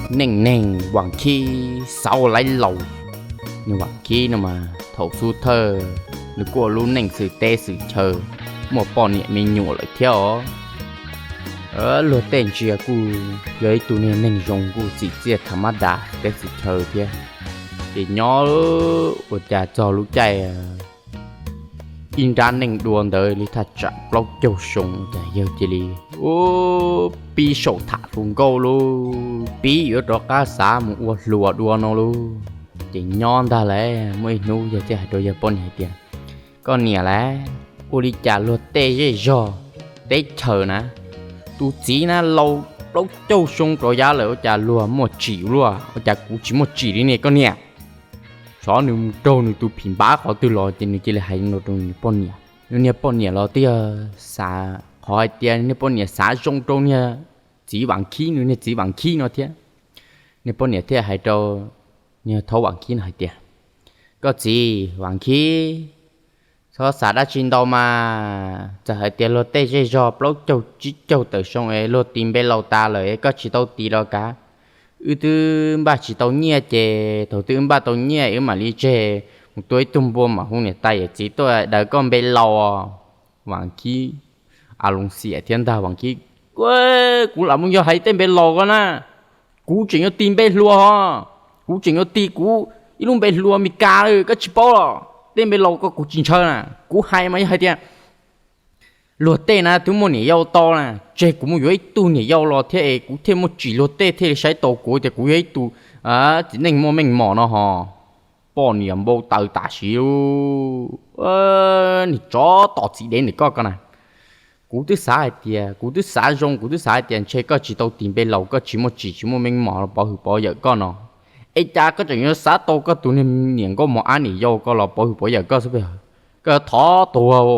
neej neeg Vam Khib xav ua laib laus. Nws Vam Khib no mas thaum xub thawj nws kuj ua lub neej xwm teb xwm chaw, muaj poj niam me nyuam lawm thiab os. Luag tej ntsia kuj yog ib tug niag neeg zoo kuj txim txiaj tham mab das teb xwm chaw thiab. Ces nyob ua cas txog lub caij ib nrab neej dua ntawd li thaj tsam plaub caug xyoo cas yawg cia li ua pib saum tham hluas nkauj lauj, pib yuav rov qab xav mus ua hluas dua no lauj. Ces nyob ntag lauj, muaj ib hnub yawg thiaj hais rau yawg poj niam hais tias, koj niam lauj, ua li cas luag tej zej zog teb chaws na, tus txiv na laus plaub caug xyoo rov yav lawm ua cas luag muaj tsim luaj, ua cas kuv tsis muaj tsim li ne koj niam? Xyov nws mus raug nws tus phim npab qhov twg los ces nws cia li hais no rau nws poj niam. Nws niag poj niam los twb yog xav, qhov hais tias nws niag poj niam xav zoo rau niag txiv Vam Khib, nws niag txiv Vam Khib no thiab. Niag poj niam thiaj hais rau niag thaub Vam Khib no hais tias, koj txiv Vam Khib, txhob xav dab tsi ntau mas, txawm hais tias luag tej zej zog plaub caug tsib caug tawm xyoo es luag tis npe laus tas lawm es koj tsis tau tis los kav. Wb twb npaj tsis tau nyiaj ces thaum twg wb npaj tau nyiaj wb mam li tseg mus tua ib tug npua mam hu niam tais yawm txiv tuaj daws koj npe laus. Vam Khib a loo xiam thiab ntag, Vam Khib, kuv lam mus yog hais tej npe laus ko na, kuv tseem yuav tis npe hluas ho, kuv tseem yuav tis kuv ib lub npe hluas Mes Kas, koj tsis paub los tej npe laus ko kuv tsis ntshaw na. Kuv hais mas yog hais tias luag tej na twb muaj niam yau tau na, tseg kuv mus yuav ib tug niam yau los thiab es kuv thiaj muaj tsim luag tej thiaj li saib tau kuv tias kuv yog ib tug txiv neej muaj meej mom no ho. Poj niam npau taws tam sim, niag tsov tom txiv dev ntawm koj ko na. Kuv twb xav hais tias, kuv twb xav zoo, kuv twb xav hais tias ntshe koj tsis tau tis npe laus, koj tsis muaj tsim tsis muaj meej mom los pov hwm pov yawm koj no, es cas koj tseem yuav xav tau koj tus niam nkauj mos ab niam yau ko los pov hwm pov yawm koj xwb. Koj thov tuag.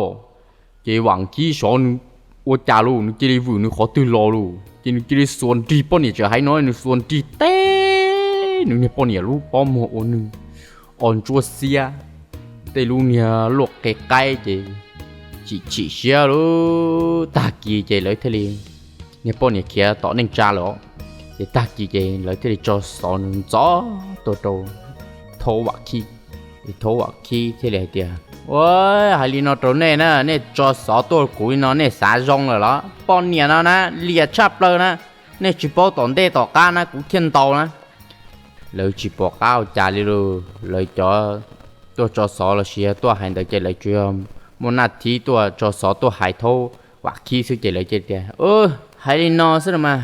Ces Vam Khib sov nws ua cas lauj, nws cia li vwm nws qhov twg los lauj, ces nws cia li xuas nrig, poj niam tseem hais no nws xuas nrig teb nws niag poj niam lub pob muag ua nws o ntsuab xiab, tej lub niag luaj qe qaib ces chim chim siab lauj. Tag kis ces lawv thiaj li, niag poj niam khiav tom neej tsa lawm, ces tag kis ces lawv thiaj li tso xov ntxov tuaj rau Thaub Vam Khib. Thaub Vam Khib thiaj li hais tias, ua, hais li no rau nej na, nej tso xov tuaj kuv li no nej xav zoo lawm los? Poj niam no na liam tshaj plaws na, nej tsis paub tom ntej tom qab na kuv thiaj ntaus na. Lawv tsis pom qab ua cas li lauj, lawv cov tuaj tso xov los sis yog tuaj hais ntawd ces lawv tsuas yog muaj naj thib tuaj tso xov tuaj hais Thaub Vam Khib xwb ces lawv cia li tias, hais li no xwb los mas,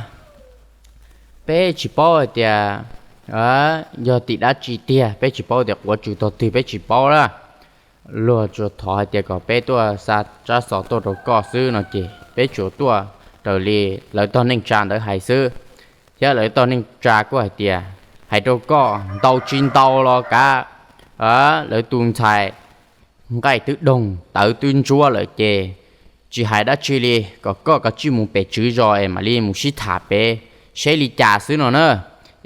peb tsis paub hais tias yog tim dab tsi tiag, peb tsis paub tias quav tswv tog twg, peb tsis paub lawm. Luag tsuas thov hais tias kom peb tuaj xa tsab xov tuaj rau koj xwb no ces peb tsuas tuaj raws li lawv tog neej tsa ntawd hais xwb. Thiab lawv tog neej tsa kuj hais tias, hais rau koj ntau tsis ntau los kav lawv tus ntxhais nqaij twb doog tawv twb ntsuab lawm ces tsis hais dab tsi li, kom koj kav tsij mus pem tswv zos es mam li mus sib tham pem seb li cas xwb no na.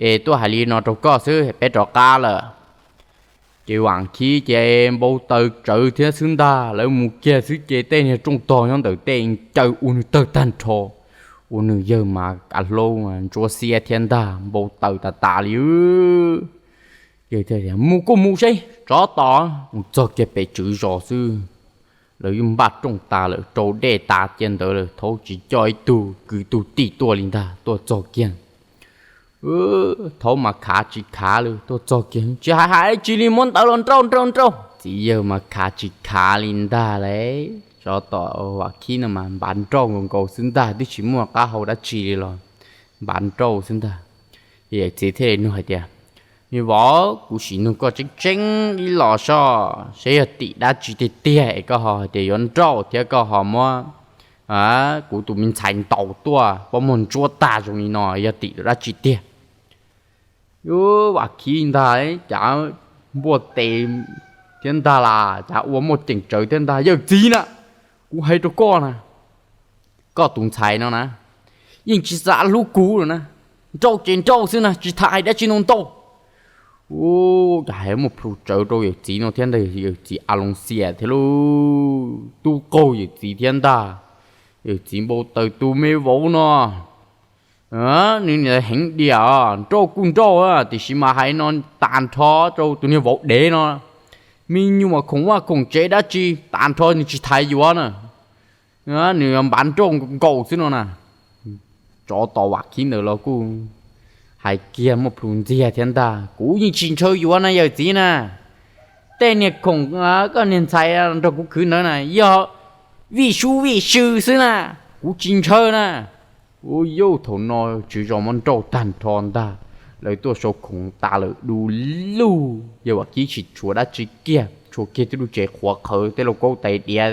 Es tuaj hais li no rau koj xwb, peb rov qab lawm. Ces Vam Khib ces npau taws tsawv thiab xwb ntag, lawv mus kiag xwb ces tej niag rooj tog nyob ntawm tej ncaws ua nws tawg tag nrho, ua nws yawg mas kav hlaub ntsuab xiab thiab ntag, npau taws tas tas li. Yawg thiaj tias, mus kuj mus seb, tsov tom, mus txog kiag pem tswv zos xwb, lawv yeej npaj rooj tas lawm, rau dej tas cia ntawd lawm, Thaub tsis coj ib tug kwv tug tij tuaj li ntag, tuaj txog kiag Thaub mas khav tsis khav li, tuaj txog kiag tsis hais hais dab tsi li, muab ntawv los nrauj nrauj nrauj. Txiv yawg mas khav tsis khav li ntag lauj. Tsov tom Vam Khib no mas npav nrauj nkaus nkaus xwb ntag, twb tsis muaj qab hau dab tsi li los npav nrauj xwb ntag. Yawm txiv thiaj li nug hais tias, me vauv, kuv sim nug koj tseeb tseeb ib los soj, saib yog tim dab tsi tiag tiag es koj ho hais tias yuav nrauj thiab koj ho muab kuv tus me ntxhais ntaus tuaj pob muag ntsuab tag zoo li no, yog tim dab tsi tiag? Yus Vam Khib ntag, cas npuaj tes thiab ntag las, cas ua muaj ceem tsawv thiab ntag. Yawm txiv na, kuv hais rau koj na, koj tus ntxhais no na, yeej tsis xav hlub kuv lawm na, nrauj ces nrauj xwb na, tsis tham hais dab tsi ntau ntau. Ua cas hais muaj plhus tsawv rau yawm txiv no thiab ntag, yawm txiv a loo xiam thiab lauj, tub qaug yawm txiv thiab ntag. Yawm txiv npau taws tus me vauv no Nws niam heev diam os, nrauj kuj nrauj tiam sis mas hais no tag nrho rau tus niag vauv dev no, me nyuam khoom vaj khoom tsev dab tsi tag nrho nws tsis thaiv yuav na. Nws npav nrauj nkaus xwb no na. Tsov tom Vam Khib ntawd los kuj hais kiag muaj plhus ntxiag thiab ntag, kuv yeej tsis ntshaw yuav na yawm txiv na. Tej niag khoom koj niag ntxhais nrog kuv khwv ntawd na yog vij sub vij sw xwb na, kuv tsis ntshaw na. Ua yauj, thaum no tswv zos muab nrauj tag nrho ntag, lawv tuaj sau khoom tas lawm du lug, yawg Vam Khib tsis tshuav dab tsi kiag, tshuav kiag tej lub tsev qhuav qhawv, tej lauj kaub tais diav,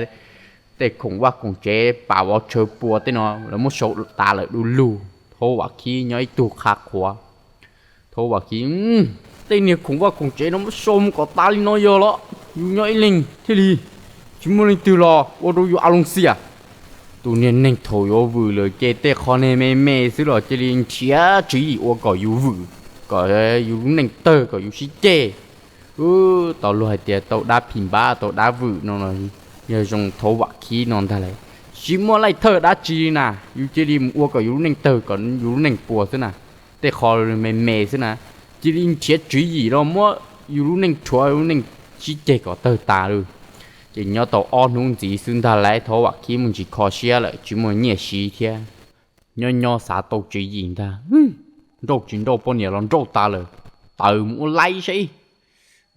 tej khoom vaj khoom tsev pas vov tshaw pua tej no lawv muab sau tas lawm du lug. Thaub Vam Khib nyob ib tug qha qhuav. Thaub Vam Khib, tej niag khoom vaj khoom tsev no muab sau mus kom tas li no yog los yus nyob ib leeg thiaj li tsis muaj leej twg los ua rau yus a loo xiam. Tus niag neeg thaum yuav vwm lawm ces tej qho niag me me xwb los cia li nrhiav tswv yim ua kom yus vwm, kom yus lub neej tawg, kom yus sib ceg. Tau luag hais tias tau dab phim npab tau dab vwm no, yog zoo Thaub Vam Khib no ntag lawm. Tsis muaj laij thawj dab tsi li na, yus cia li mus ua kom yus lub neej tawg, kom yus lub neej puas xwb na. Tej qho me me xwb na, cia li nrhiav tswv yim los muab yus lub neej rhuav, yus lub neej sib ceg kom tawg tas lawm. Ces nyob tau ob hnub ntxiv xwb ntag lawm, Thaub Vam Khib muaj ntsis kho siab lawm, tsis muaj nyiaj siv thiab. Nyob nyob xav tau tswv yim ntag, nrauj tsis nrauj poj niam los nrauj tas lawm, tawm mus ua laib saib.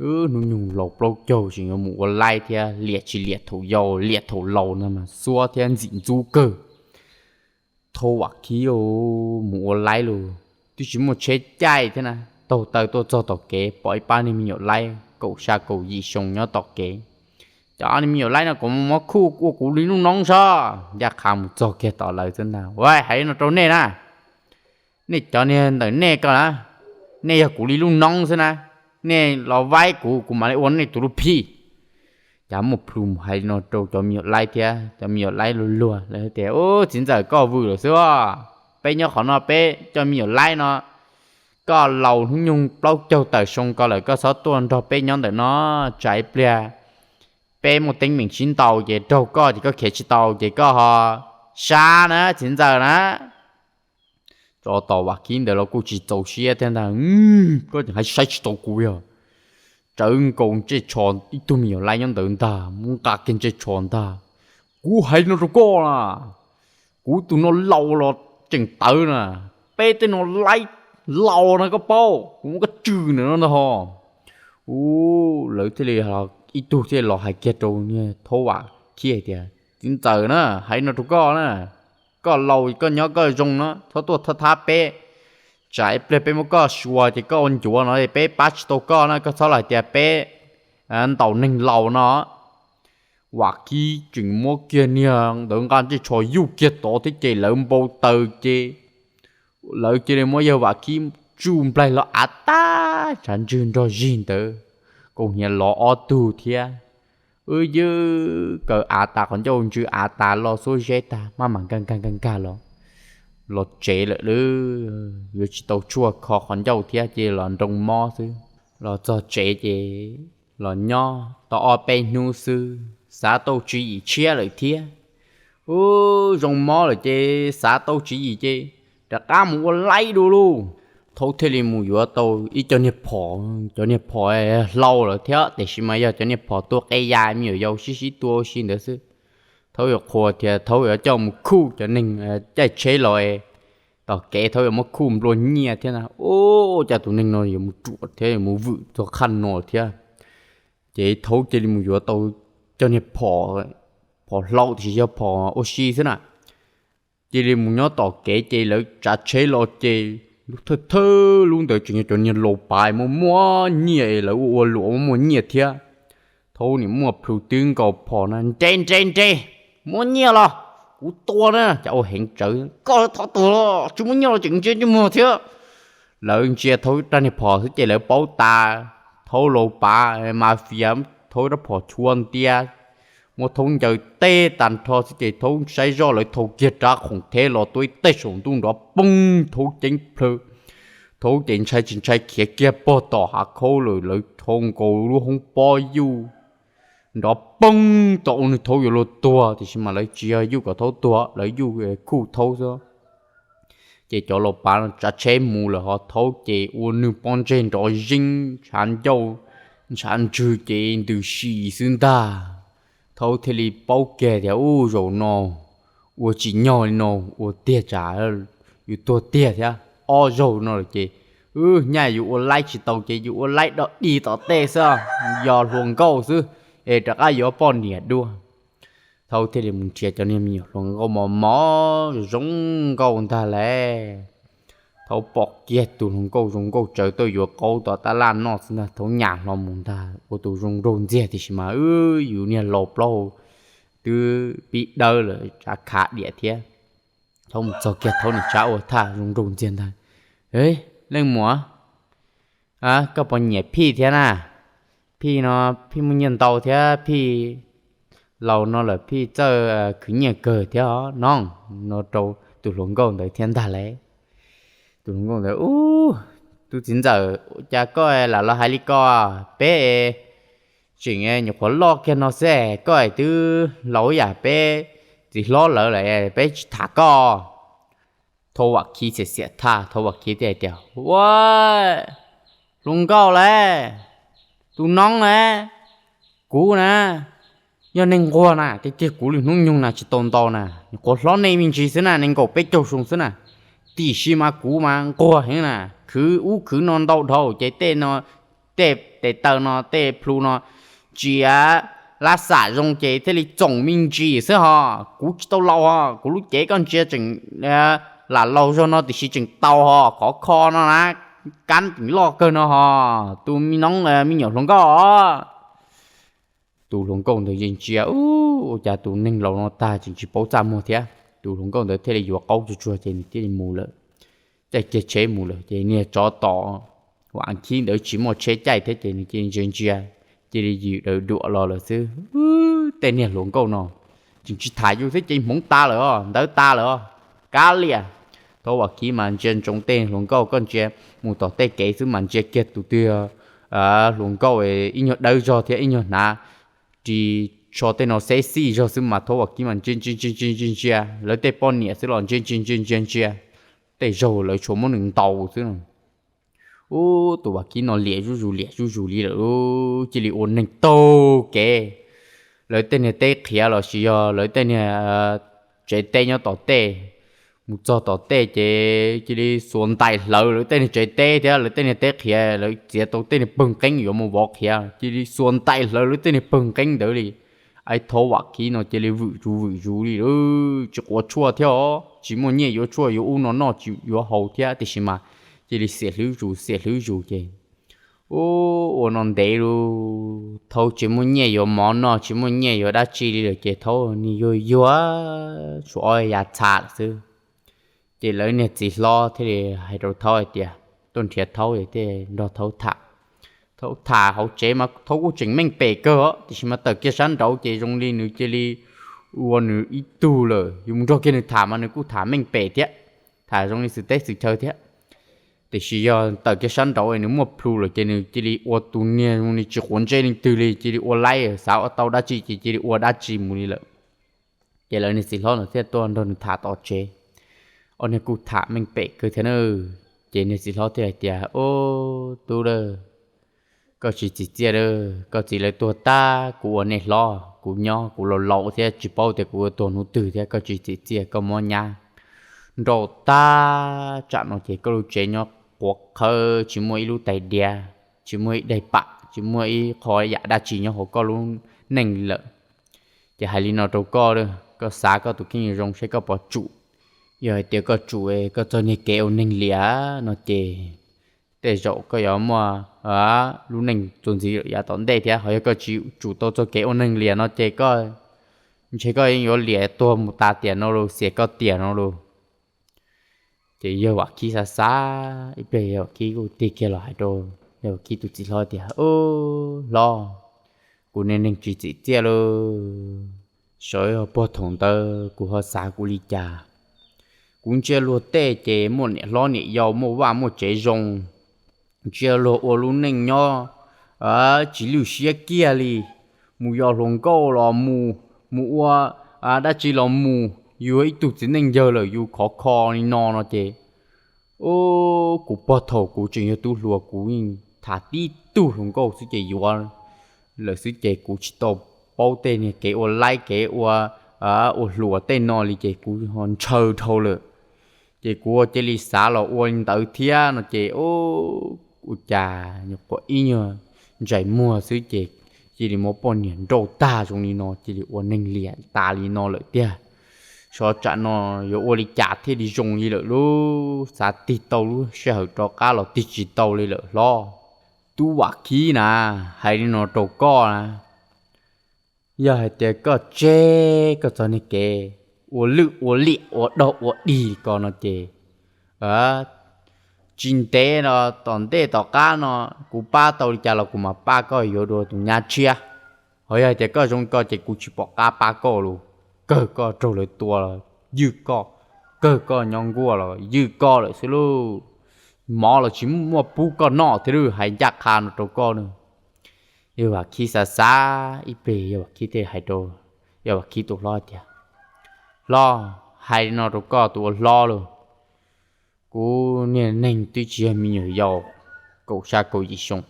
Hnub nyoog laus plaub caug tseem yuav mus ua laib thiab, liam tsis liam thaum yau, liam thaum laus no mas xuab thiab ntxim ntxub kawg. Thaub Vam Khib mus ua laib los twb tsis muaj tsheb caij thiab na, taug taw tuaj txog tom kev pom ib pab niag me nyuam laib kaum xya kaum yim xyoo nyob tom kev. Cov niag me nyuam laib no kuv muab khuj ua kuv li lub noob saib. Ncaj qha mus txog kiag tom lawv xwb ntag, ua hais no rau nej na, nej cov niag ntawm nej ko na, nej yog kuv li lub noob xwb na, nej los vaib kuv, kuv mam li ua nej tus lub phij. Cas muaj plhus mus hais li no rau cov me nyuam laib thiab, cov me nyuam laib luag luag lawv tias, Ub, txiv ntxawm koj vwm lawm xwb os, peb nyob qhov no peb cov me nyuam laib no, koj laus hnub nyoog plaub caug tawm xyoo ko lawm koj txhob tuaj nrog peb nyob ntawm no, tsam ib pliag peb muaj teeb meem sib ntaus ces raug koj ces koj khiav tsis tau ces koj ho sab na txiv ntxawm na. Tsov tom Vam Khib ntawd los kuj tsis txaus siab thiab ntag, koj tseem hais saib tsis tau kuv yog. Tsawv nkaus ntsej tsho, ib tug me nyuam laib nyob ntawd ntag, muab nqa kiag ntsej tsho ntag. Kuv hais no rau koj na, kuv tus no laus los tseem tawv na, peb tej no laib laus na koj paub, kuv muab koj tswm ntawm no ntag ho. Ub, lawv thiaj li, ib tug thiaj los hais kiag rau niag Thaub Vam Khib hais tias, Txiv ntxawm na, hais no rau koj na, koj laus koj nyob koj zoo no, txhob tuaj thab thab peb, tsam ib pliag peb muab koj suas ces koj ua ncuav no peb pab tsis tau koj na, koj txhob los hais tias peb ntaus neeg laus no. Vam Khib tseem muab kiag niag ntawd nqa ntsej tsho yuj kiag tod thiab ces lawv npau taws ces lawv cia li muab yawg Vam Khib tsuj nplaig los av tag tshav ntswg nrog zig ntawd, kaus hniav lov ob tug thiab. Wb ywb kaw av tas qhov ncauj ntsw av tas los xuab zeb tag maj mam nkag nkag nkag nkag los, los tsev lawm lawm, yuav tsis tau tshuaj kho qhov ncauj thiab ces los nroo mob xwb. Los txog tsev ces los nyob tau ob peb hnub xwb xav tau tswv yim tshiab lawm thiab. Ub, zoo mob lawm ces xav tau tswv yim ces rov qab mus ua laib dua lauj. Thaub thiaj li mus yuav tau ib co niag phom, cov niag phom hlau lawm thiab tiam sis mas yog cov niag phom tua qe ya me nyuam yaus sib sib tua ua si ntawd xwb. Thaub yuav qhuas tias Thaub yuav coj mus khuj cov neeg caij tsheb los tom kev, Thaub yuav muab khuj nplua nyiaj thiab na. Ub, cas tus neeg no yuav mus ruam thiab yuav mus vwm txog qhaj no thiab. Ces Thaub cia li mus yuav tau cov niag phom, phom hlau tiam sis yog phom ua si xwb na. Cia li mus nyob tom kev ces lawv tsav tsheb los ces lub thawj thawj lub ntawd tseem yog cov niag laus pav muaj muaj nyiaj, lawv ua ua luam muaj muaj nyiaj thiab. Thaub nim muaj plhus twb nkaus phom na, Nres nres nres, muaj nyiaj los kuv tua na. Cas ua heev tsawv, Koj thov tua los tsis muaj nyiaj los tseem ntsia ntsej muag thiab. Lawv ntsia Thaub rab niag phom xwb ces lawv paub tas Thaub laus pav mas fiav Thaub rab phom chua ntia, muab Thaub ncaws teb tag nrho xwb ces Thaub saib zoj lawv thau kiag rab khoom theb los tuaj ib teg saum ntuj nrov poob, Thaub ceeb plhaw. Thaub ces ntshai tsis ntshai khiav kiag pog tom hav khaub lawm, lawv thau nkaus lub hoob pob yuj nrov poob tom ub, nws Thaub yuav luag tuag tiam sis mas lawv tsis yog yuj kom Thaub tuag, lawv yuj khuj Thaub xwb. Ces cov laus pav no tsav tsheb mus lawm ho Thaub ces ua nwg pob ntseg nrov zeeb, ntshav ncauj ntshav ntswg ces ntws si xwb ntag. Thaub thiaj li paub kiag tias ub zaum no ua tsis nyog li no, ua tiag tsam yus tuag tiag thiab. Ob zaug no lawm ces wb nyaj yus ua laib tsis tau ces yus ua laib dog dig tom tej xwb, yog hluas nkauj xwb es rov qab yuav poj niam dua. Thaub thiaj li mus nrhiav cov niag me nyuam hluas nkauj mos mos zoo nkauj ntag lauj. Thaub pom kiag tus hluas nkauj zoo nkauj tsaws tuaj yuav qaub tom tab laj noj xwb ntag, Thaub nyas hlo mus ntag ua tus zoo nraug ntxiag tiam sis mas yus niag laus plaub twb pib dawb lawm tsav khav diam thiab. Thaub mus txog kiag Thaub niam tsab ua thaj zoo nraug ntxiag ntag. Leej muam, koj puas nyiam phij thiab na? Phij no phij muaj nyiaj ntau thiab phij laus no lawm phij txawj khwv nyiaj kawg thiab os noog, no rau tus hluas nkauj ntawd thiab ntag lauj. Tus hluas nkauj ntawd, ub, tus txiv ntxawm, ua cas koj lam los hais li ko? Peb tseem nyuam qhuav loj kiag no xwb, koj twb laus yam peb txiv hlob lawv lawm peb tsis tham koj. Thaub Vam Khib xiam xiam thaj, Thaub Vam Khib thiaj hais tias, ua, hluas nkauj lauj, tus noob lauj, kuv na yog neeg nquag na, tiag tiag kuv lwm hnub nyoog na tsis tau ntau na, nyuam qhuav hlob nej me ntsis xwb na, nees nkaum peb caug xyoo xwb na, tiam sis mas kuv mas nquag heev na, khwv ub khwv no ntau dhau ces tej no, tej tes taw no tej plhu no tsis lab xam zoo ces thiaj li txoom me ntsis xwb ho. Kuv tsis tau laus ho, kuv lub cev koj ntsia tseem lam laus zog no tiam sis tseem tau ho, khov kho no na, kab tseem loj kawg no ho. Tus me noob, me nyuam hluas nkauj os. Tus hluas nkauj ntawd ntsia ntsia, ua cas tus neeg laus no tag tseem tsis paub txaj muag thiab. Tus hluas nkauj ntawd thiaj li yuav qaub tsuag tsuag ces nws thiaj li mus lawm. Caij kiag tsheb mus lawm ces niag tsov tom Vam Khib ntawd tsis muaj tsheb caij thiab ces nws cia li ntsia ntsia, cia li yws daws duam los lawm xwb. Tej niag hluas nkauj no tseem tsis tham yus thiab ces hmoov tas lawm os, ntawv tas lawm os. Kav liam. Thaub Vam Khib mas ntsia ntsoov tej hluas nkauj, koj ntsia mus tom tej kev xwb mas ntsia kiag tus twg hluas nkauj ib nyuag dawb zog thiab ib nyuag hnav ris tsho tej no sexy zog xwb mas Thaub Vam Khib mas ntsia ntsia ntsia ntsia ntsia ntsia, lawv tej poj niam xwb los ntsia ntsia ntsia ntsia ntsia, tej zaug lawv tsuas muab nws ntaus xwb. Ub, tus Vam Khib no liam zuj zus liam zuj zus li lawm, cia li ua neeg taug kev, lawv tej niag teb qhiav los sis yog lawv tej niag tsev teb nyob tom tej, mus txog tom tej ces cia li xuas ntais hlawv lawv tej niag tsev teb thiab lawv tej niag teb qhiav, lawv txiav tau tej niag pawg nqeeb yuav mus vov qhiav, cia li xuas ntais hlawv lawv tej niag pawg nqeeb ntawd li. Ais, Thaub Vam Khib no cia li vwm zus vwm zus li, tsis quav tshuaj thiab os, tsis muaj nyiaj yuav tshuaj yuav ub no noj tsis yuav haus thiab tiam sis mas cia li xiam hlwb zus xiam hlwb zus ces ub, ua no ntev lawm, Thaub tsis muaj nyiaj yuav mov noj tsis muaj nyiaj yuav dab tsi li lawm ces Thaub niag yuag yuag, tshuav ob yav txha lawm xwb. Ces lawv niag txiv hlob thiaj li hais rau Thaub hais tias, tuaj nrhiav Thaub thiaj nrog Thaub tham. Thaub tham hauv tsev mas Thaub kuj tseem meej pem kawg os, tiam sis mas tawm kiag sab nraud ces zoo li nws cia li ua nws ib tug lawm, yus mus nrog kiag nws tham mas nws kuj tham meej pem thiab, tham zoo li xwm teb xwm chaw thiab. Tiam sis yog tawm kiag sab nraud nws muaj plhu lawm ces nws cia li ua tus niag zoo li tsis quav ntsej leej twg li, cia li ua laib, xav ua tau dab tsi ces cia li ua dab tsi mus li lawm. Ces lawv niag txiv hlob ntawd thiaj tuaj nrog nws tham tom tsev. Ob niag kuj tham meej pem kawg thiab na. Ces niag txiv hlob thiaj hais tias, ub, tub a, koj tsis txim txiaj a, koj txiv lawv tuag tag kuv ua nej hlob, kuv nyob kuv laus laus thiab tsis paub tias kuv yuav tuag hnub twg thiab, koj tsis txim txiaj koj mob nyab nrauj tag, tsam no ces koj lub tsev nyob quav qhawv tsis muaj ib lub tais diav, tsis muaj ib daim pam, tsis muaj ib qho yam dab tsi nyob hauv koj lub neej lawm. Ces hais li no rau koj, koj xav koj tus kheej zoo saib koj puas tsum. Yog hais tias koj tsum, koj txoj niag kev ua neeg liam no ces tej zaum koj yuav muaj lub neej txuas ntxiv yav tom ntej thiab, ho yog koj tsis tsum tau txoj kev ua neeg liam no ces koj ntshe koj yeej yuav liam tuag mus tas tiam no los xiam koj tiam no los. Ces yawg Vam Khib xav xav ib pliag, yawg Vam Khib kuj tig kiag los hais rau yawg Vam Khib tus txiv hlob tias, hlob, kuv niag neeg tsis txim txiaj lauj, sawv puag thaum ntawd kuv ho xav kuv li cas. Kuv ntsia luag tej ces muaj niam hlob niam yau, muaj vaj muaj tsev zoo, ntsia luag ua lub neej nyob tsis lwj siab kiag li, mus yos hluas nkauj los mus, mus ua dab tsi los mus, yus ib tug txiv neej yawg lawm yus khov kho li no no ces Ub, kuv pog thaum kuv tseem yog tub hluas kuv yeej tham tib tug hluas nkauj xwb ces yuav lawm xwb ces kuv tsis tau paub tej niag kev ua laib kev ua, ua hluas tej no li ces kuv ho ntshaw dhau lawm. Ces kuv ua cia li xav los ua li ntawd thiab no ces ub, ua cas nyuam qhuav ib nyuag ntsais muag xwb ces cia li muab poj niam nrauj tag zoo li no, cia li ua neeg liam tas li no lawm tiag. Sov tsam no yuav ua li cas thiaj li zoo li lawm lub, xav tig tau lub sij hawm rov qab los tig tsis tau li lawm hlob. Tub Vam Khib na, hais li no rau koj na, yog hais tias koj tseg koj txoj niag kev ua lwj ua liam ua dog ua dig ko no ces tsis ntev no tom ntej tom qab no kuv pab tau li cas los kuv mam pab koj yuav dua tus nyab tshiab. Ho yog hais tias koj zoo ko ces kuv tsis pom qab pab koj lus, kawg koj raug lawv tua los ywj koj, kawg koj nyob nkuaj los ywj koj lawm xwb lauj. Mov los tsis muaj pub koj noj thiab lauj, hais ncaj qha no rau koj na. Yawg Vam Khib xav xav ib pliag, Yawg Vam Khib thiaj hais rau Yawg Vam Khib tus hlob tias, Hlob, hais li no rau koj tus ua hlob lauj, kuv niag neeg twb tsis yog me nyuam yaus kaum xya kaum yim xyoo,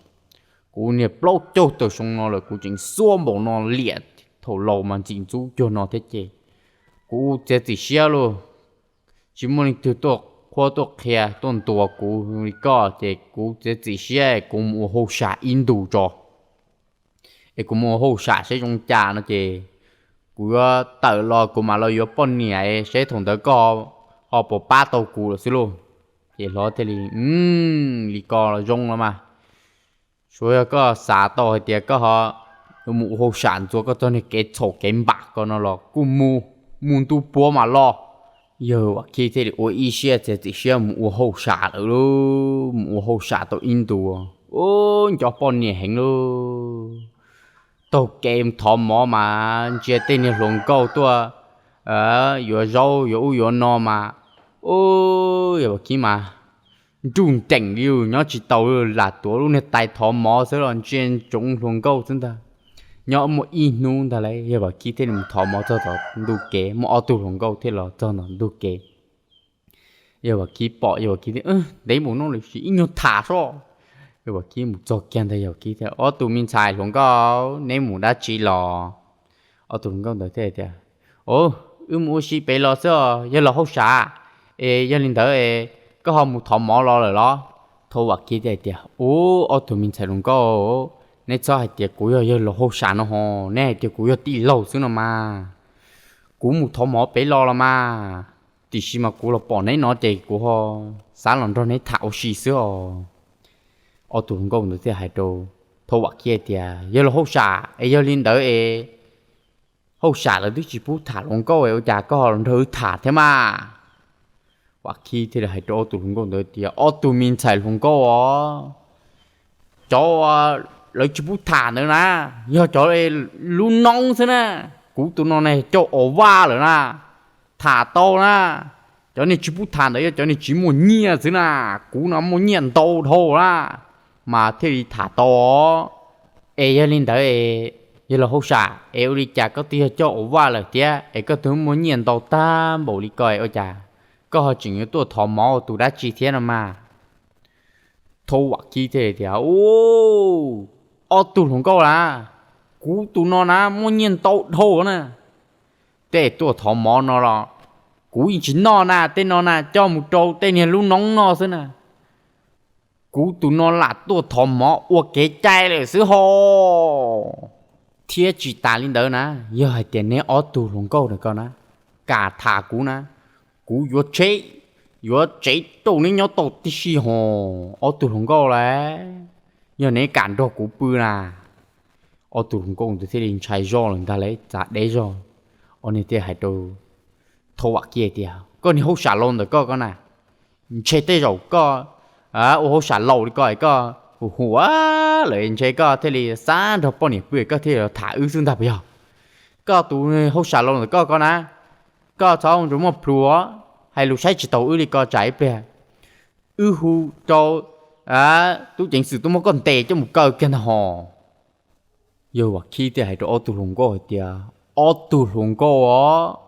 kuv niag plaub caug tawm xyoo no lawm kuv tseem xuab npaum no liam, thaum laus mas ntxim ntxub cuag no thiab ces kuv txiav txim siab lauj. Tsis muaj leej twg tuaj qhuab tuaj qhia tuaj ntuas kuv li koj ces kuv txiav txim siab kuv mus ua hauj sam ib ntus tso, es kuv mus ua hauj sam saib zoo cas no ces kuv yuav tawm los kuv mam los yuav poj niam saib thaum ntawd koj ho puas pab tau kuv lawm xwb lauj. Ces hlob thiaj li, Li ko los zoo los mas, tsuav yog koj xav tau hais tias koj ho mus ua hauj sam ntxuav koj txoj niag kev txhaum kev npam ko no los kuj mus, mus ntu puav mam los. Yawg Vam Khib thiaj li ua ib siab txiav txim siab mus ua hauj sam lawm lauj. Mus ua hauj sam tau ib ntus, ub, nco poj niam heev lauj. Taug kev thov mov mas ntsia tej niag hluas nkauj tuaj yuav zaub yuav ub yuav no mas, ub, Yawg Vam Khib mas nruj nreem li, nyob tsis tau, lam tuav lub niag tais thov mov xwb los ntsia ntsoov hluas nkauj xwb ntag. Nyob muaj ib hnub ntag lauj, Yawg Vam Khib thiaj li mus thov mov txog tom ntug kev, muaj ob tug hluas nkauj thiaj los txog tom ntug kev. Yawg Vam Khib pom, Yawg Vam Khib tias, Ntev mus no los sis ib nyuag tham soj. Yawg Vam Khib mus txog kiag ntag, Yawg Vam Khib tias, Ob tug me ntxhais hluas nkauj, neb mus dab tsi los? Ob tug hluas nkauj ntawd thiaj tias, Ub, wb mus ua si pem los xwb os, yog los hauj sam, es yog li ntawd es koj ho mus thov mov los lawm los? Thov Vam Khib thiaj tias, Ub, ob tug me ntxhais hluas nkauj, neb txhob hais tias kuv yog yawg laus hauj sam no ho, neb hais tias kuv yog tij laug xwb no mas. Kuv mus thov mov pem los los mas, tiam sis mas kuv los pom neb no ces kuv ho xav los nrog neb tham ua si xwb os. Ob tug hluas nkauj ntawd thiaj hais rau Thov Vam Khib tias, Yawg laus hauj sam es, yog li ntawd es hauj sam lawv twb tsis pub tham hluas nkauj es ua cas koj ho los nrog wb tham thiab mas? Vam Khib thiaj li hais rau ob tug hluas nkauj ntawd tias, Ob tug me ntxhais hluas nkauj os, cov lawv tsis pub tham ntawd na, yog cov lub noob xwb na. Kuv tus no ne coj ua vaj lawm na, tham tau na. Cov niag tsis pub tham ntawd yog cov niag tsis muaj nyiaj xwb na, kuv no muaj nyiaj ntau dhau na, mas thiaj li tham tau. Es yog li ntawd es, yawg laus hauj sam es, ua li cas koj twb yog coj ua vaj lawm thiab es koj twb muaj nyiaj ntau tag npaum li ko es ua cas koj ho tseem yuav tuaj thov mov ua tus dab tsi thiab no mas? Thov Vam Khib thiaj li tias, Ub, ob tug hluas nkauj las, kuv tus no na muaj nyiaj ntau dhau na. Tej tuaj thov mov no los kuv yeej tsis noj na, tej no na coj mus rau tej niag lub noob noj xwb na. Kuv tus no lam tuaj thov mov ua kev cai lawm xwb ho. Thiab tsis tas li ntawd na, yog hais tias neb ob tug hluas nkauj ntawm ko na kam tham kuv na, kuv yuav tsev, yuav tsev rau neb nyob tau tib si ho. Ob tug hluas nkauj las, yog neb kam nrog kuv pw na. Ob tug hluas nkauj ntawd thiaj li ntshai zoj lawm ntag lauj, txav deb zog. Ob niag thiaj hais rau Thov Vam Khib tias, Koj niag hauj sam laus ntawm koj ko na, ntshe tej zaum koj ua hauj sam laus li ko es koj hu hu lawm ntshe koj thiaj li xav nrog poj niam pw koj thiaj li tham wb xwb ntag puas yog? Koj tus hauj sam laus ntawm koj ko na, koj txhob ntsuas muaj plhus hais lus saib tsis taus wb li ko tsam ib pliag wb hu rau tub ceev xwm tuaj muab koj ntes coj mus kaw kiag ntag hos. Yawg Vam Khib thiaj hais rau ob tug hluas nkauj hais tias, Ob tug hluas nkauj os,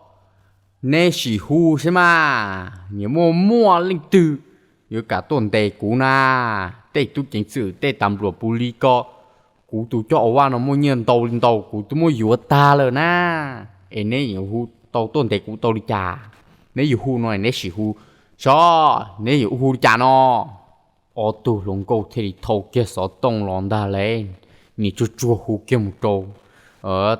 neb sim hu saib mas, niam muaj muaj leej twg yuav kam tuaj ntes kuv na. Tej tub ceev xwm tej tas npluam puv li ko, kuv tus coj a vaj no muaj nyiaj ntau li ntau, kuv twb muab yuav tag lawm na. Es neb yuav hu tau tuaj ntes kuv tau li cas? Neb yuav hu no neb sim hu sov, neb yuav hu li cas no? Ob tug hluas nkauj thiaj li thau kiag xov tooj los ntag lauj. Nim tsuag tsuag hu kiag mus rau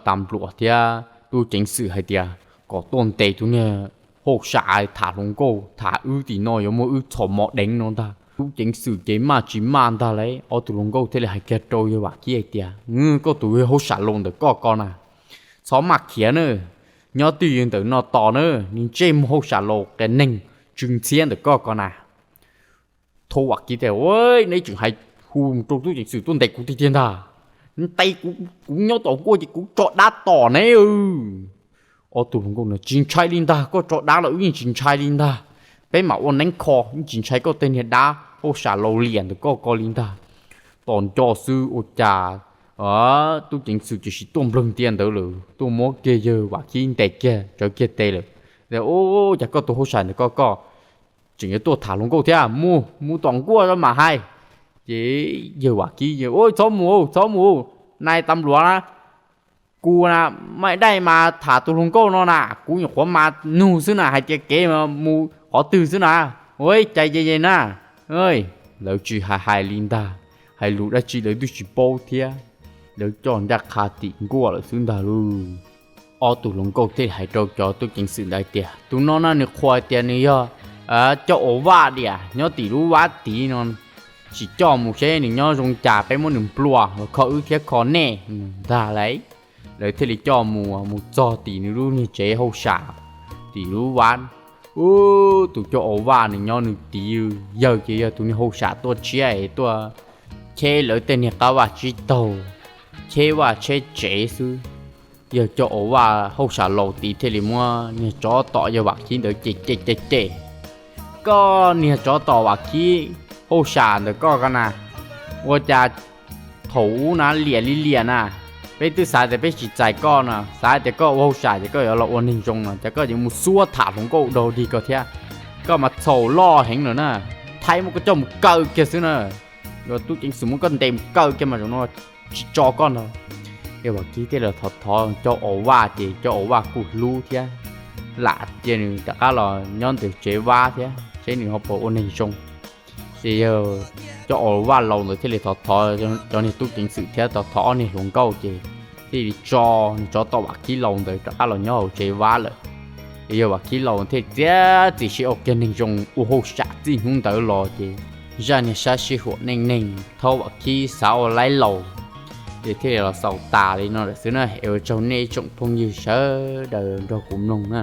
tas npluam thiab tub ceev xwm hais tias kom tuaj ntes tus niag hauj sam tham hluas nkauj, tham wb tim no yuav muab wb txhom mos deev no ntag. Tub ceev xwm ces maj tsis maj ntag lauj. Ob tug hluas nkauj thiaj li hais kiag rau yawg Vam Kib hais tias, Koj tus hauj sam laus ntawm koj ko na, txhob maj khiav na. Nyob twj ywm ntawm no tos na, nws ntsej muag hauj sam laus qias neeg tsw ntxhiab ntawm koj ko na. Thaub Vam Kib tias, Neb tseem hais hu mus rau tub ceev xwm tuaj ntes kuv tiag tiag ntag. Ntes kuv, kuv nyob tom nkuaj ces kuv tso dab tom neb. Ob tug hluas nkauj no, Tsis ntshai li ntag, koj tso dab los wb yeej tsis ntshai li ntag. Peb mam ua neeb kho, yeej tsis ntshai koj tej niag dab hauj sam laus liam ntawm koj ko li ntag. Tos nco xwb ua cas tub ceev xwm tiam sis tuaj nplawg ntia ntawd lawm, tuaj muab kiag yawg Vam Kib ntes kiag tsawv kiag tes lawm. Ua cas koj tus hauj sam ntawm koj, koj tseem yuav tuaj tham hluas nkauj thiab? Mus, mus tom nkuaj mam hais. Ces yawg Vam Kib, Ua txhob mus, txhob mus, nais tas npluam na, kuv na, Maiv Daij mas tham tus hluas nkauj no na, kuv nyuam qhuav mas nug xwb na, hais tias kev mus qhov twg xwb na. Ua cas ces na, lawv tsis hais hais li ntag, hais lus dab tsi lawv twb tsis paub thiab. Lawv coj ncaj qha tim nkuaj lawm xwb ntag lauj. Ob tug hluas nkauj thiaj hais rau cov tub ceev xwm ntawd hais tias, Tus no na nws qhuas tias nws yog coj a vaj diam nyob tim lub vab tid no, sim coj mus seb nws nyob zoo cas peb muab nws nplua los kho wb thiab kho nej ntag lauj. Lawv thiaj li coj mus, mus txog tim nws lub niag tsev hauj sam tim lub vab. Ub, tus coj a vaj nws nyob nws tid, yawg ces yog tus niag hauj sam tuaj tshiab es tuaj cheb lawv tej niag qab vaj tsib taug, cheb vaj tsheb tsev xwb. Yawg coj a vaj hauj sam laus tid thiaj li muab niag tsov tom yawg Vam Kib ntawd cem cem cem cem. Koj niag tsov tom Vam Kib, hauj sam ntawm koj ko na, ua cas thaum ub na liam li liam na, peb twb xav tias peb tsis txais koj no, xav tias koj ua hauj sam ces koj yuav los ua neeg zoo no, cas koj yuav mus xuab tham hluas nkauj dog dig ko thiab. Koj mas txhaum loj heev lawm na, thaib muab koj coj mus kaw kiag xwb na. Yog tub ceev xwm muab koj ntes mus kaw kiag mas zaum no tsis tso koj ntag. Yawg Vam Kib thiaj li thov thov coj a vaj ces coj a vaj kuj hlub thiab, lam cia nws rov qab los nyob ntawm tsev vab thiab seb nws ho puas ua neeg zoo. Ces yawg coj a vaj laus ntawd thiaj li thov thov cov niag tub ceev xwm thiab thov thov ob niag hluas nkauj ces thiaj li tso nws tsov tom Vam Kib laus ntawd rov qab los nyob hauv tsev vab lawm. Ces yawg Vam Kib laus thiaj txiav txim siab ua kiag neeg zoo ua hauj sam txij hnub ntawd los ces zaj niag sab sij huam neej neeg thaub Vam Kib xav ua laib laus ces thiaj li los xaus tas li no lawm xwb na. Es ua tsaug nej tsoom phooj ywg sawv daws nrog kuv mloog na.